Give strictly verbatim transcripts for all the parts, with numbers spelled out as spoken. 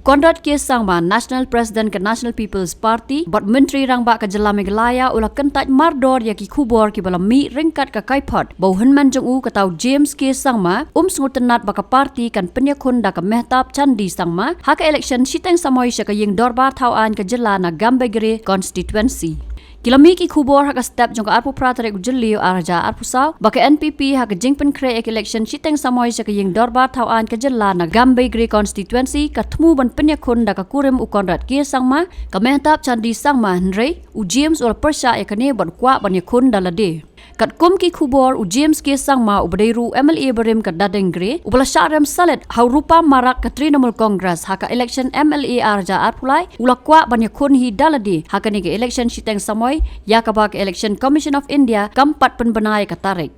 Conrad K Sangma, National President ka National People's Party bad Myntri Rangbah ka Jylla Meghalaya, u la kyntait mardor ïa ki khubor kiba la mih ryngkat ka kaiphod ba u hynmen jong u, kata u James K Sangma, um sngewtynnad ba ka party kan pynïakhun da ka Mehtab Chan D Sangma ha ka election shiteng samoi sha ka Ïing Dorbar Thaw Aiñ ka Jylla na Gambegre Constituency. Ki la mih ki khubor ha ka step jong ka arphew phra tarik u Jylliew arhajar arphew saw ba ka N P P ha ka jingpynkhreh ïa ka election shiteng samoi sha ka Ïing Dorbar Thaw Aiñ ka Jylla na Gambegre Constituency ka thmu ban pynïakhun da ka kurim u Conrad K Sangma, ka Mehtab Chan D Sangma, hynrei u James u la pyrshah ïa kane bad u kwah ban ïakhun da lade. Katkum ki khubor, u James K Sangma uba dei ruh u M L A barim ka Dadeng Gre, uba la shah rem salit ha u Rupa Marak ka Trinamool Congress ha ka election M L A arhajar arphew lai, u la kwah ban ïakhun hi da lade ha kane ka election shiteng samoi ïa kaba ka Election Commission of India kam pat pynbna ïa ka tarik.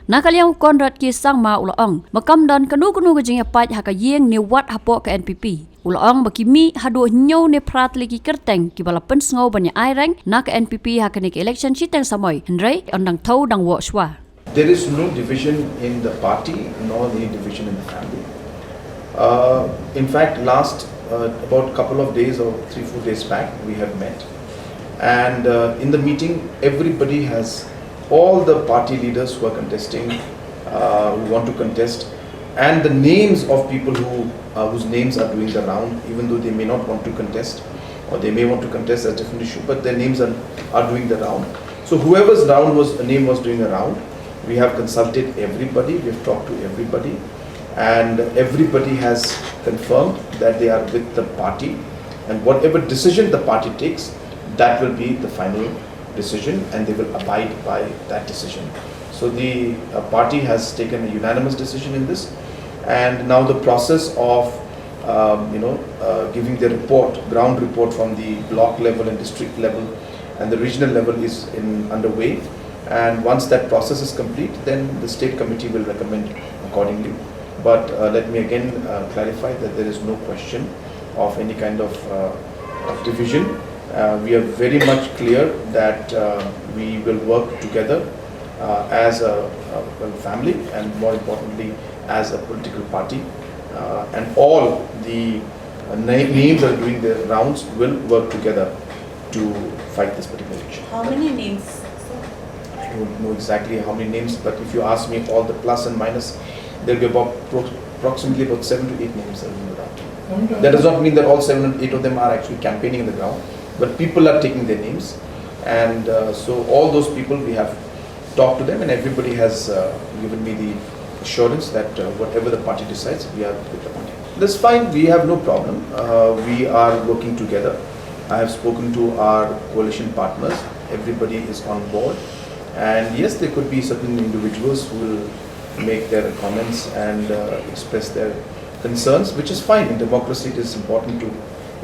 Na ka liang u Conrad K Sangma u la ong ba kam don kano kano ka jingïapait ha ka ïing ne wat hapoh ka N P P. U la ong ba ki mih haduh hynñiew ne phra tylli ki kyrteng kiba la pynsngew ban ïa aireng na ka N P P ha kane ka election shiteng samoi, hynrei yn dang thew dang woh shuwa. There is no division in the party nor any division in the family. Uh, in fact, last, uh, about couple of days or three, four days back, we have met. And, uh, in the meeting, everybody has, all the party leaders who are contesting, uh, who want to contest, and the names of people who, uh, whose names are doing the round, even though they may not want to contest, or they may want to contest, a different issue, but their names are, are doing the round. So whoever's round was, name was doing the round, we have consulted everybody, we have talked to everybody, and everybody has confirmed that they are with the party, and whatever decision the party takes, that will be the final decision, and they will abide by that decision. So the, uh, party has taken a unanimous decision in this, and now the process of, um, you know, uh, giving the report, ground report from the block level and district level and the regional level is in underway. And once that process is complete, then the state committee will recommend accordingly. But, uh, let me again, uh, clarify that there is no question of any kind of, uh, of division. Uh, we are very much clear that, uh, we will work together, uh, as a, a, a family, and more importantly, as a political party. Uh, and all the, uh, na- names that are doing the rounds will work together to fight this particular election. How many names, sir? I don't know exactly how many names, but if you ask me all the plus and minus, there'll be about pro- approximately about seven to eight names that will be around. That does not mean that all seven and eight of them are actually campaigning in the ground, but people are taking their names, and, uh, so all those people, we have talked to them, and everybody has, uh, given me the assurance that, uh, whatever the party decides, we are with the party. That's fine. We have no problem. Uh, we are working together. I have spoken to our coalition partners. Everybody is on board. And yes, there could be certain individuals who will make their comments and, uh, express their concerns, which is fine. In democracy, it is important to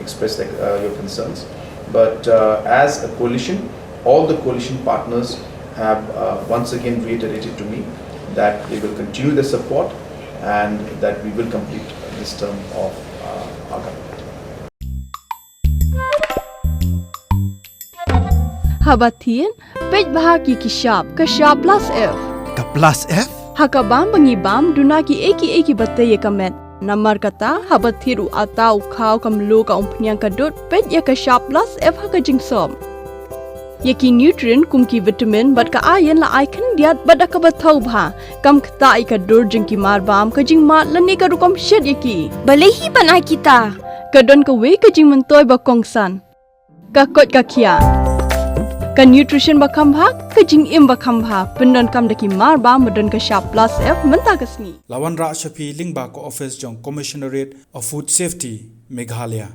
express their, uh, your concerns. But, uh, as a coalition, all the coalition partners have, uh, once again reiterated to me that they will continue their support and that we will complete this term of, uh, our government. Haba thied, peit bha ïa ki shap, ka shap plus F. Ka plus F? Ha kaba ngi bam, duna kiei kiei kiba tei ïa ka met. Namar kata, haba thied u atta, u khaw, ka mluh, ka umphniang, ka dud, peit ïa ka shap plus F ha ka jingsop. Ïa ki nutrient kum ki vitamin bad ka iron la ai khyndiat bad da kaba thew bha. Kam ktah ïa ka dur jong ki marbam, ka jingmad lane ka rukom shet ïa ki. Balei hi ban ai kita? Ka don kawei ka jingmyntoi ba kongsan. Ka koit ka khiah. Ka nutrition ba kham bha, ka jingim ba kham bha. Pyndonkam da ki marbam ba don ka shap plus F mynta ka sngi. La wanrah sha phi lyngba ka office jong Commissionerate of Food Safety, Meghalaya.